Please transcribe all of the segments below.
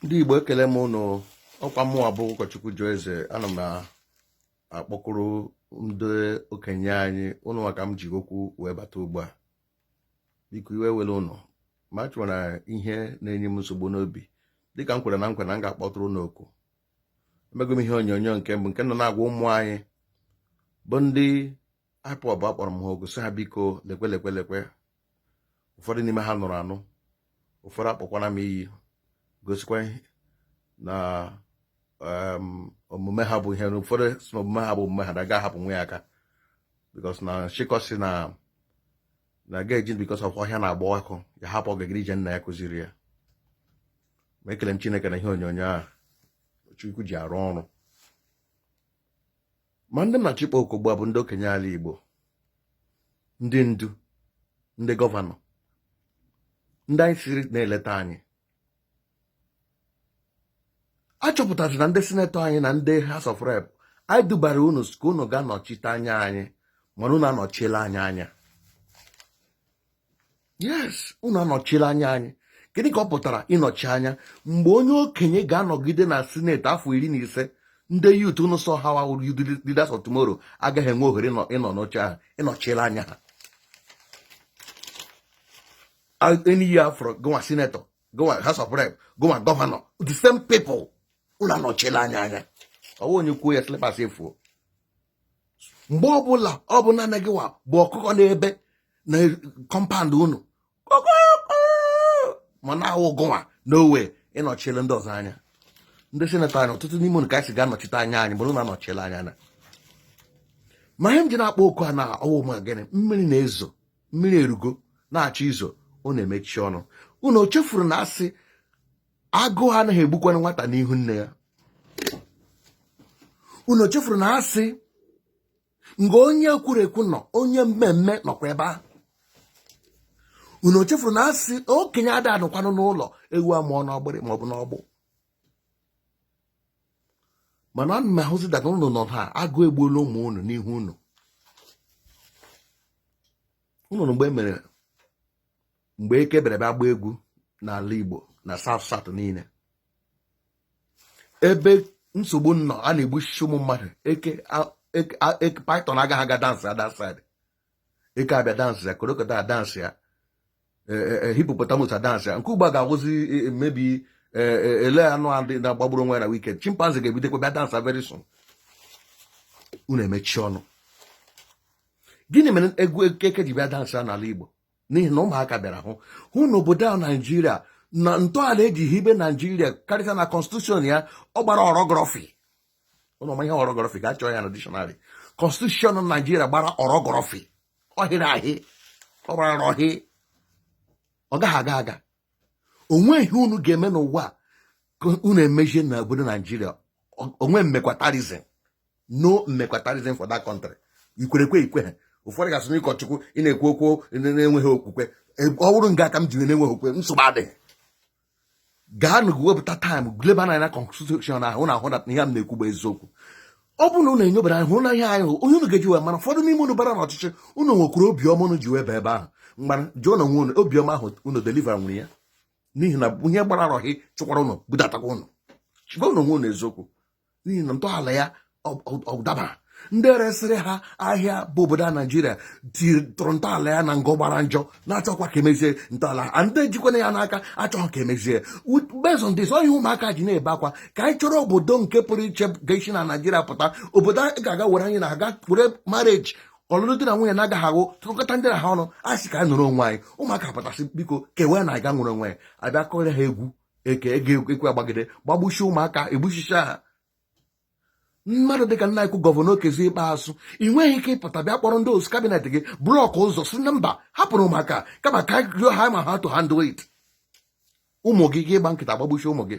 Ndị Igbo, ekele m ụnụ. Ọkwa mụwa bụ ụkọchukwu Joe Eze. Ana m akpọkụrụ ndị okenye anyị, ụnụ maka m ji okwu wee bata ugbu a. Biko, iwe were ụnụ ma chọrọ ihe na-enye m nsogbu n'obi. Dịka m kwere na nkwa na m ga-akpọtụrụ ụnụ oku, emego m ihe onyonyo nke mbụ nke nọ na-agwa ụmụ anyị bụ ndị IPOB. Akpọrọ m ha oku, sị ha biko, lekwe lekwe lekwe. Ụfọdụ n'ime ha nụrụ anụ, ụfọdụ akpọkwana m iyi, gosikwa na omume ha bụ ihe. Ụfọdụ si na omume ha bụ omume ha na aga ahapụ nwe ya aka, because na nshịkọ si na na ga-eji because of ọhịa na-agba ọkụ ya hapụ ọgagiri ije nna ya kụziri ya. Ma ekele m Chineke na ihe onyonyo a Chukwu ji arụ ọrụ. Ma ndị m na-achọ ịkpọ oku ugbu a bụ ndị okenye ala Igbo, ndị ndu, ndị gọvanọ, ndị anyị siri na-eleta anyị. Achọpụtazị na ndị sinetọ anyị na ndị House of Rep anyị dubara unu ka unu ga-anọchite anya anyị, mana unu anọchiela anyị anya. Yes, unu anọchiela anya anyị. Kedu ka ọ pụtara ịnọchi anya? Mgbe onye okenye ga-anọgide na sineti afọ 15, ndị youth unu sọ ha leaders of tomorrow agaghị enwe ohere ịnọ n'oche ahụ. Ịnọchiela anya ha. Any year afọrọ, gụnwa sinetọ, gụnwa House of Rep, gụnwa gọvanọ, the same people, unu anọchiela anya anya. Ọwụ onye kwuo ya, slippers efuo. Mgbe ọbụla ọ bụ naanị gị wa bụ ọkụkọ na-ebe na compound unu, ma na-awụ gụnwa n'owe, ịnọchiela ndị ọzọ anya. Ndị sinetọ anyị, ọtụtụ n'ime unu ka anyị si ga-anọchite anya anyị, bụrụ na anọchiela anya na ma ihe m ji na-akpọ oku a na ọwụ ma gịnị? Mmiri na-ezo, mmiri erugo na-achọ izo, unu emechi ọnụ. Unu o chefuru na asị agụụ anaghị egbukwana nwata n'ihu nne ya? Unu chefuru na asị nga onye ekwurekwu nọ, onye mmemme nọkwa ebe ahụ? Unu chefuru na asị okenye ada anọkwanụ n'ụlọ ewu amụọ n'ọgbịrị maọbụ n'ọgbụ? Mana ana m ahụzi that unu nọ ha, agụụ egbuola ụmụ unu n'ihu unu. Unu mgbe e mere, mgbe eke bịara bịa gba egwu n'ala Igbo na South South niile, ebe nsogbu nọ, a na-egbuchichi ụmụ mmadụ, eke python agaghị aga dance ya that side. Eke abịa dance ya, crocodile dance ya, hippopotamus dance ya. Nke ugbu a ga-awụzi mebi ele anụ adị na-agbagburu onwe ya na weekend. Chimpanzee ga-ebidokwa bịa dance very soon. Unu emechi ọnụ. Gịnị mere egwu eke ji bịa dance n'ala Igbo? N'ihi na ụmụaka bịara hụ hụ na obodo a Naijiria na ntọala eji hibe Naijiria, karịsịa na constitution ya, ọ gbara ọrọgọrọfị. Ụnụ ma ihe ọrọgọrọfị? Ga-achọ ya na dictionary. Constitution Naijiria gbara ọrọgọrọfị, ọ hịrị ahị, ọ gbara rọhị, ọ gaghị aga aga. Onweghị unu ga-eme n'ụwa ka unu emejie na obodo Naijiria. Onwe mmekwatarizm, no mmekwatarism for that country. Ikwerekwe ikwe ha. Ụfọdụ ga-asị na ụkọchukwu, ị na-ekwu okwu na-enweghị okwukwe. Ọ bụrụ nga aka m jiri na-enweghị okwukwe, nsogbu adịghị. Gaa nụ wepụta time leba anya na constitution ahụ na ahụ na ihe m na-ekwu bụ eziokwu. Ọ bụrụ na unu enyobara anya hụ na ihe anyị hụ, onye unu ga-eji wee mara, ụfọdụ n'ime unu bara n'ọchịchị, unu nwekwuru obiọma unu ji wee baa ebe ahụ. Mgbana jụọ na onwe unu, obiọma ahụ unu deliver nwere ya? N'ihi na ihe gbara arọghị chụkwara unu, budatakwa unu. Gwa unu onwe unu eziokwu, n'ihi na ntọala ya ọ dabara. Ndị resịrị ha ahịa bụ obodo a Naijiria tụrụ ntọala ya na ngọ gbara njọ, na-achọkwa ka emezie ntọala ha. Ndị jikwana ya n'aka achọghị ka emezie. Based on this, onye ụmụaka ji na-ebe akwa ka anyị chọrọ obodo nke pụrụ iche ga-esi na Naijiria pụta, obodo anyị ga-aga were anyị na-aga were marriage, ọlụlụ di na nwunye na-agaghị ahụ tụkọta ndị na ha ọnụ. A sị ka anyị nụrụ onwe anyị. Ụmụaka pụtasị, biko, kewee na aga nwere onwe ya. Abịa kọrọ ha egwu eke ego ekwe agbagide gbagbuchi ụmụaka, egbuchicha ha. Mmadụ dịka nna ikwu gọvanọ Okezie Ikpeazụ, ị nweghị ike ịpụta bịa kpọrọ ndị osu cabinet gị, block ụzọ, si na mba, hapụrụ ụmụaka, kama ka rịọ ha ma ha to handle it. Ụmụ gị gị gba nkịta gbagbuchi ụmụ gị.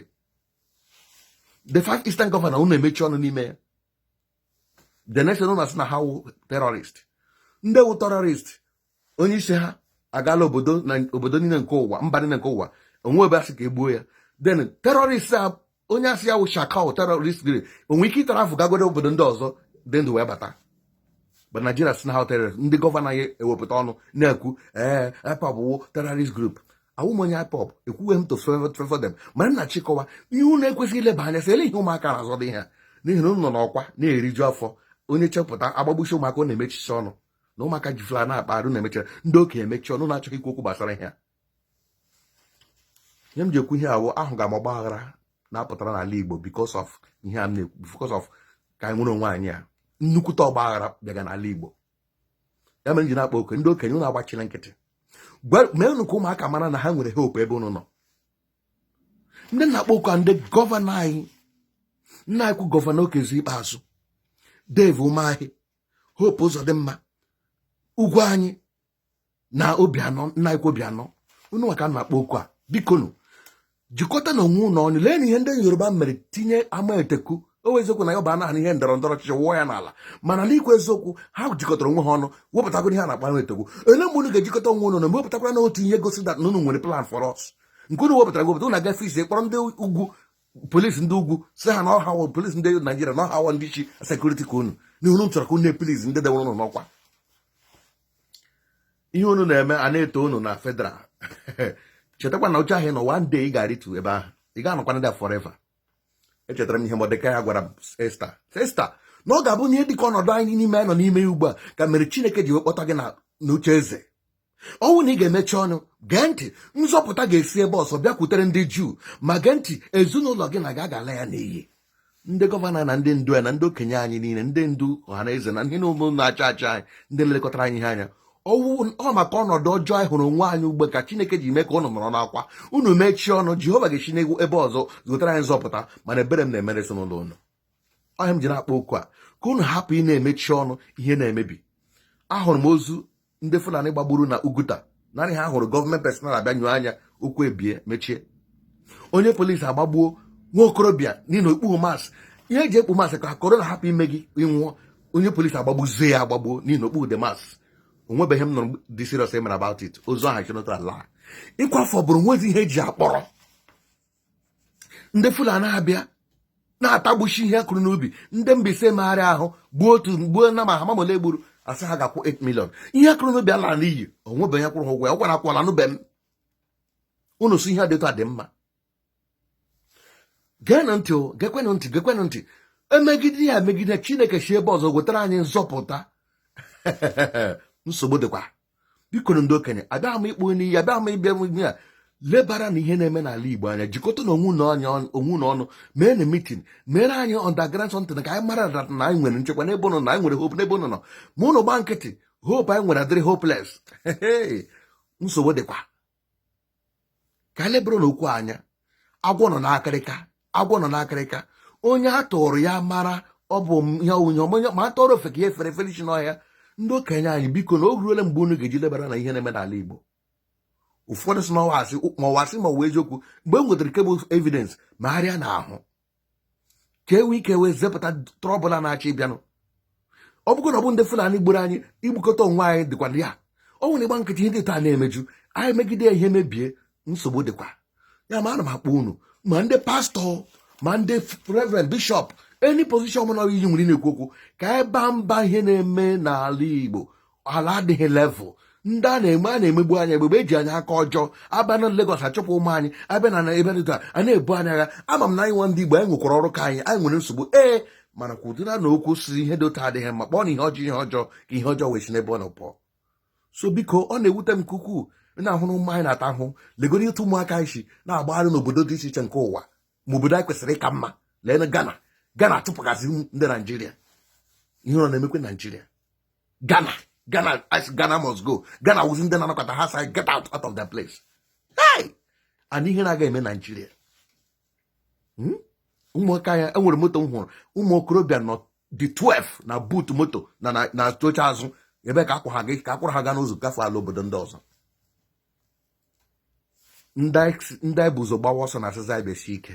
The five eastern governor, unu emechi ọnụ n'ime ya. The next unu asị na ha wụ terrorist. Ndị wụ terrorist, onye isi ha agaala obodo na obodo niile nke ụwa, mba niile nke ụwa, onwe ebe asị ka egbuo ya. Then terrorist a, onye asị ya wụ Shekau terrorist group, onwe ike ịtara afụ gagodo obodo ndị ọzọ dị ndụ wee bata. But Nigeria si na ha terrorist. Ndị gọvanọ anyị ewepụta ọnụ na-ekwu, ee, IPOB wụ terrorist group. Awụ m onye IPOB, ekwughị m to favor them, mana nna chịkọwa ihe unu ekwesịghị ileba anya sị ele ihe ụmụaka na-azọdụ ihe a, n'ihi na unu nọ n'ọkwa na-eriju afọ. Onye chepụta agbagbuchi ụmụaka, ọ na-emechichi ọnụ na ụmụaka ji fla na-akpa arụ, na-emechara ndị okenye emechi ọnụ, na-achọghị ikwu okwu gbasara ihe a. Ihe m ji ekwu ihe awụ ahụ ga m ọgba aghara na-apụtara n'ala Igbo because of ihe a m na-ekwu, because of ka anyị nwere onwe anyị a. Nnukwute ọgba aghara bịaga n'ala Igbo. Ya mere m ji na-akpọ oke ndị okenye, unu agbachila nkịtị. Meenụ ka ụmụaka mara na ha nwere hope ebe unu nọ. Ndị na-akpọ oku a, ndị governor anyị, nna ekwu, Governor Okezie Ikpeazụ, Dave Umahi, Hope Uzodimma, Ugwuanyi na Obianọ, nna ekwu Obianọ, unu maka na-akpọ oku a, bikonu, jikọta na onwe unu ọnụ. Lee na ihe ndị Yoruba mere tinye ama eteku o. Eziokwu na ya bụ anaghị ihe ndọrọ ndọrọ ọchịchị wụọ ya n'ala, mana n'ikwu eziokwu, ha jikọtara onwe ha ọnụ wepụtagoro ihe a na-akpọ ama etekwu. Ele mgbe unu ga-ejikọta onwe unu na wepụtakwara na otu ihe gosi na unu nwere plan for us? Nke unu wepụtara wepụta, unu aga fisi kpọrọ ndị ugwu, polisi ndị ugwu, si ha na ọha wụ polisi ndị Naijiria, na ọha wụ ndị chi security ka unu, n'ihi unu chọrọ ka unu na-epilizi ndị dewere unu n'ọkwa. Ihe unu na-eme a na-eto unu na federal. Chetakwa na oche ahụ ị nọ, one day ị ga-arịtu ebe ahụ, ị ga-anọkwana there forever. Echetara m ihe Mọdekai gwara Esta. Esta, na ọ ga-abụ ihe dịka ọnọdụ anyị n'ime anyị nọ n'ime ya ugbu a ka mere Chineke ji wee kpọta gị na n'uche eze. Ọnwụ na ị ga-emechi ọnụ gee ntị, nzọpụta ga-esi ebe ọzọ bịakwutere ndị Juu. Ma gee ntị, ezinụlọ gị na ga aga-ala ya n'iyi. Ndị governor na ndị ndu ya na ndị okenye anyị niile, ndị ndu ọha na eze na ndị ụmụ na-achị achị anyị, ndị na-elekọtara anyị ihe anya, ọwụ ọ maka ọnọdụ ọjọọ anyị hụrụ onwe anyị ugbu a ka Chineke ji mee ka unu nọrọ n'akwa. Unu mechie ọnụ, Jehova ga-esi n'egwu ebe ọzọ zụtara anyị nzọpụta. Mana ebere m na-emere ezinụlọ unu. Ọhịa m ji na-akpọ okwu a ka unu hapụ ị na-emechi ọnụ ihe na-emebi. Ahụrụ m ozu ndị Fulani gbagburu na Uguta. Naanị ha hụrụ gọọmenti personnel abịa nyụọ anya, okwu ebie, mechie. Onye polisi agbagbuo nwa okorobịa n'ihi na okpughu mask. Ihe eji ekpu mask ka corona hapụ ime gị ịnwụọ. Onye polisi agbagbuzie ya agbagbuo n'ihi na okpughu the mask. Onwebeghị m nụrụ dị serious emere about it. Ozu ahụ chinụtara laa. Ịkwa afọ bụrụ nwezi ihe eji akpọrọ ndị Fulani abịa na-atagbuchi ihe kụrụ n'ubi. Ndị Mbaise megharị ahụ gbuo otu, gbuo na ma ha mamole gburu, asị ha ga-akwụ 8 million. Ihe kụrụ n'ubi ala n'iyi, onwebeghị kwụrụ ha ụgwọ ya. Ọgwara akwụọla nube m. Unu si ihe dị etu a dị mma? Geenụ ntị o, gekwenụ ntị, gekwenụ ntị. Emegide ya emegide, Chineke si ebe ọzọ wetara anyị nzọpụta. Nsogbu dịkwa. Biko, ndị okenye, abịa m ikpu n'iyi, abịa m ịbịa m ihe a. Lebara na ihe na-eme n'ala Igbo anya. Jikọta na onwe na onwe na ọnụ, mee na meeting, mere anyị underground something ka anyị mara na anyị nwere nchekwa n'ebe ụnụ, na anyị nwere hope n'ebe ụnụ nọ. Ma ụnụ gba nkịtị, hope anyị nwere adịrị hopeless. Nsogbu dịkwa. Ka anyị lebara n'okwu anya. Agwọ nọ n'akịrịka, agwọ nọ n'akịrịka. Onye a tụrụ ya mara ọ bụ ihe onye ọmanya ma a tọrọ ofe ka ihe fere efere isi n'ọhịa. Ndị okenye anyị, biko, na o ruola mgbe unu ga-eji lebara na ihe na-eme n'ala Igbo. Ụfọdụ sị na ọwa asị, ma ọwa asị, ma ọwa eziokwu. Mgbe m nwetara kebụl evidence, magharịa n'ahụ ka e nwee ike wee zepụta trouble na-achọ ịbịanụ. Ọ bụgo na ọ bụ ndị Fulani gburu anyị, igbukọta onwe anyị dịkwa ya. Ọ nwere ịgba nkịtị, ihe dị taa na-emeju anyị, megide ya, ihe mebie. Nsogbu dịkwa ya. Ma ana m akpọ unu, ma ndị pastọ, ma ndị reverend, bishop, any position ọbụla iyi nwere na-ekwu okwu, ka anyị baa mba ihe na-eme n'ala Igbo. Ala adịghị level. Ndị a na-eme, a na-emegbu anyị egbegbe, eji anyị aka ọjọọ. Abịa na Lagos, achụpụ ụmụ anyị. Abịa na ebe dị taa, a na-ebu anyị agha. Ama m na anyị nwa ndị Igbo, anyị nwekwara ọrụ ka anyị. Anyị nwere nsogbu, ee, mana kwudona na okwu si ihe dị otu adịghị mma. Kpọọ na ihe ọjọọ ihe ọjọọ, ka ihe ọjọọ wee si n'ebe ọ nọ pụọ. So biko, ọ na-ewute m nke ukwuu na-ahụrụ ụmụ anyị na-ata ahụhụ. Legoro ịtụ ụmụaka anyị si na-agbagharị n'obodo dị iche iche nke ụwa, ma obodo anyị kwesịrị ịka mma. Lee na Ghana. Ghana achụpụgasị ndị Naijiria. Ihe ọ na-emekwe Naijiria, Ghana, Ghana, Ghana must go. Ghana wụzi ndị na-anakọta ha, say get out, out of their place. Hey! And ihe na-aga eme Naijiria, ụmụaka ya enwere moto m hụrụ ụmụ okorobịa nọ dị 12 na boot moto na oche azụ, ebe ka akwụ ha gị ka akwụrụ ha gaa n'ụzọ gafee ala obodo ndị ọzọ. Ndị anyị bụ ụzọ gbawa ọsọ na asịza anyị besi ike.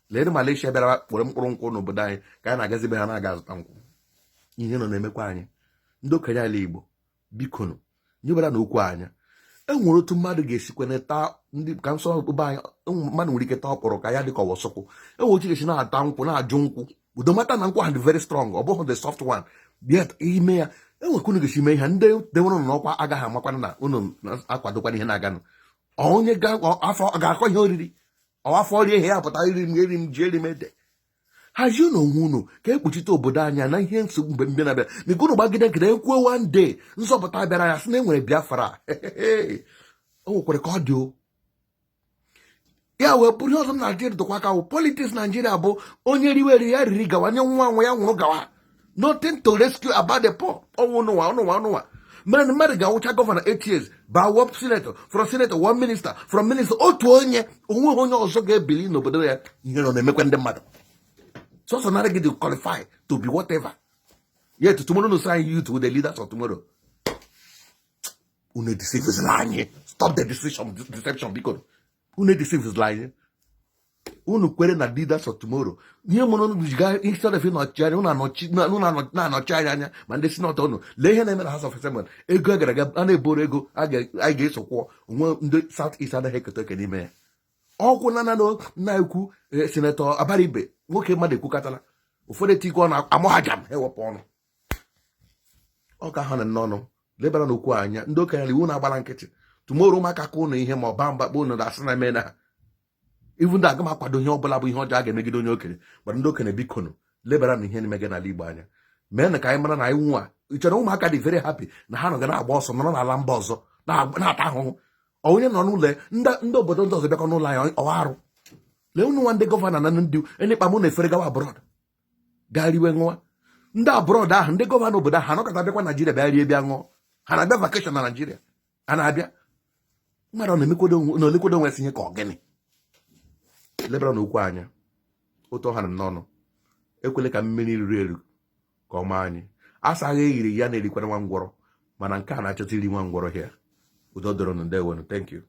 Lee, Malaysia bịara kpọrọ mkpụrụ nkwụ n'obodo anyị ka anyị na-agazi be ha na-aga azụta nkwụ. Ihe nọ na-emekwa anyị. Ndị okenye ala Igbo, bikonu, nyebara na okwu anya. E nwere otu mmadụ ga-esikwa taa ndị ka nsọ be anyị. Mmadụ nwere ike taa ọkpọrọ ka ya dị ka ọwọsọkwụ. E nwere otu ga-esi na-ata nkwụ, na-ajụ nkwụ udo, mata na nkwụ ahụ dị very strong. Ọ bụghị the soft one yet. Ime ya, enwere unu ga-esi mee ihe ndị dewere unu n'ọkwa agaghị amakwana na unu akwadokwana ihe na-aganụ. Onye afọ ga-akọ ihe oriri, ọ afọ rie ihe ya pụta, iri m, eri m ji, eri m ede. Hazie unu onwe unu ka ekpuchite obodo anya na ihe nsogbu mgbe mbịa na-abịa mgbe unu gbagide nkiri ekwuo. One day nzọpụta bịara, ya sị na e nwere Biafra, o nwekwara ka ọ dị o ya wee bụrụ ihe ọzọ. Naijiria dịkwa aka wụ politics. Naijiria bụ onye riwe eri ya riri gawa, nye nwa nwa ya nwụrụ gawa. Nothing to rescue about the poor. Ọnwụ nụnwa ọnụnwa ọnụnwa mere na mmadụ ga-awụcha governor 8 years, ba wọ senator, from senator one minister, from minister otu onye, onweghị onye ọzọ ga-ebili n'obodo ya. Ihe nọ na-emekwa ndị mmadụ sọsọ nara gị dị qualify to be whatever. Yet tomorrow no sign you to the leaders of tomorrow. Unu deceive anyị. Stop the decision deception, biko. Unu deceive anyị. Unu kwere na leaders of tomorrow. Ihe mụrụ unu ji gaa, instead of ịnọchi anya unu na-anọchi anya anya ma ndị senator unu, lee ihe na-eme na House of Assembly. Ego a gara aga a na-eboro ego a ga-eso kwụọ onwe ndị South East anaghị eketa oke n'ime ya. Ọkwụ na na na-ekwu Senator Abaribe, nwoke mmadụ ekwukatala ụfọdụ etikwa ọ amụhajam ha ewepụ ọnụ ọ ka ha na n'ọnụ. Lebara n'okwu anya, ndị okenye iwu na-agbara nkịtị. Tomorrow ụmụaka ka ụnụ ihe ma ọ baa mba kpọ ụnụ na-asị na eme na ha. Even though aga m akwado ihe ọbụla bụ ihe ọjọọ a ga-emegide onye okenye, gbara ndị okenye, bikonu, lebara na ihe na-emege n'ala Igbo anya. Mee na ka anyị mara na anyị nwa chere ụmụaka dị very happy na ha nọga na-agba ọsọ nọrọ n'ala mba ọzọ na-ata ahụhụ. Onye nọ n'ụlọ ndị obodo ndị ọzọ bịakọ n'ụlọ anyị ọwa arụ. Lee unu nwa ndị governor na ndị enekpa mụ na-efere gawa abroad gaa riwe ṅụwa. Ndị abroad ahụ, ndị governor obodo ahụ anọkọta bịakwa Naijiria bịa rie, bịa ṅụọ. Ha na-abịa vacation na Naijiria, ha na-abịa mmadụ na-olekwado onwe si ihe ka ọ gịnị. Lebara n'okwu anya otu ọha na n'ọnụ. Ekwele ka mmiri ruru eru ka ọ maa anyị. Asaghị eyiri ya na-erikwara nwa ngwọrọ, mana nke a na-achọta iri nwa ngwọrọ hịa. Udo dọrọ. Ndewonu. Thank you.